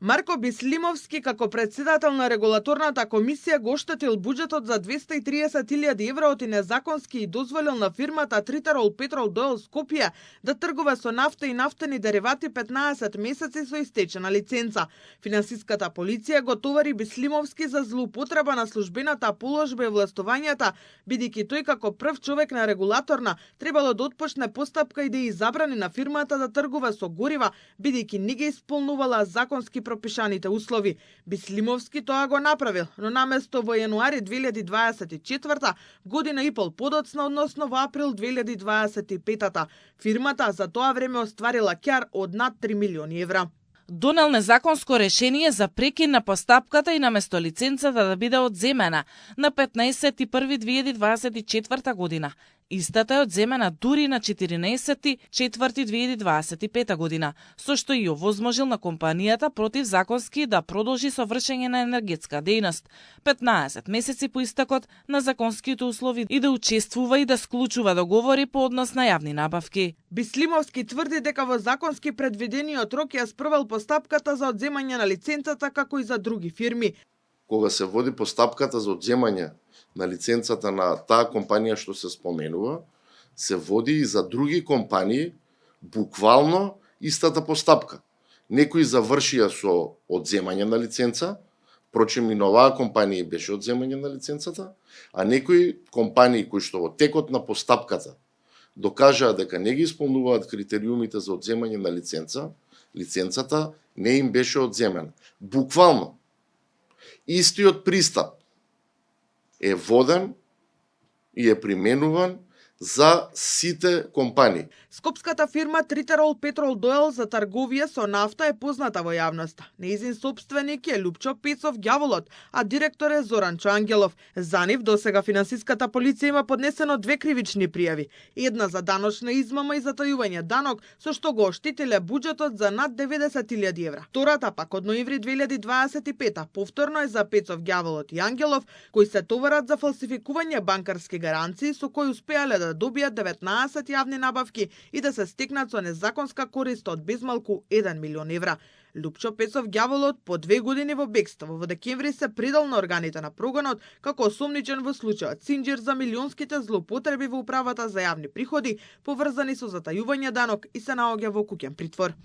Марко Бислимовски, како председател на регулаторната комисија, го оштетил буџетот за 230.000 евра од незаконски и дозволил на фирмата Тритерол Петрол Дойл Скопје да тргува со нафта и нафтени деривати 15 месеци со истечена лиценца. Финансиската полиција го товари Бислимовски за злоупотреба на службената положба и властувањата, бидејќи тој како прв човек на регулаторна требало да отпочне постапка и да ја забрани на фирмата да тргува со горива, бидејќи не ги исполнувала законски пропишаните услови. Бислимовски тоа го направил, но наместо во јануари 2024 година и пол подоцна, односно во април 2025, фирмата за тоа време остварила ќар од над 3 милиони евра. Донел незаконско решение за прекин на постапката и наместо лиценцата да биде одземена на 15.1.2024 година. Истата е одземена дури на 14.4.2025 година, со што и овозможил на компанијата противзаконски да продолжи со вршење на енергетска дејност 15 месеци по истекот на законските услови и да учествува и да склучува договори по однос на јавни набавки. Бислимовски тврди дека во законски предвидениот рок ја спровел постапката за одземање на лиценцата како и за други фирми. Кога се води постапката за одземање на лиценцата на таа компанија што се споменува, се води и за други компании буквално истата постапка. Некои завршија со одземање на лиценца, впрочем и на оваа компанија беше одземање на лиценцата, а некои компании кои што во текот на постапката докажаа дека не ги исполнуваат критериумите за одземање на лиценцата не им беше одземена. Буквално истиот пристап е воден и е применуван за сите компании. Скопската фирма Тритерол Петрол Дойл за трговија со нафта е позната во јавноста. Нејзин сопственик е Лупчо Пецов Ѓаволот, а директор е Зоранчо Ангелов. За нив досега финансиската полиција има поднесено 2 кривични пријави. Една за даночна измама и затајување данок, со што го оштетиле буџетот за над 90.000 евра. Втората пак од ноември 2025 повторно е за Пецов Ѓаволот и Ангелов, кои се товарат за фалсификување банкарски гаранции со кои успеале да добијат 19 јавни набавки и да се стекнат со незаконска корист од безмалку 1 милион евра. Лупчо Пецов Ѓаволот по 2 години во бегство во декември се придал на органите на прогонот како осомничен во случајот Синџир за милионските злоупотреби во управата за јавни приходи поврзани со затајување данок и се наоѓа во куќен притвор.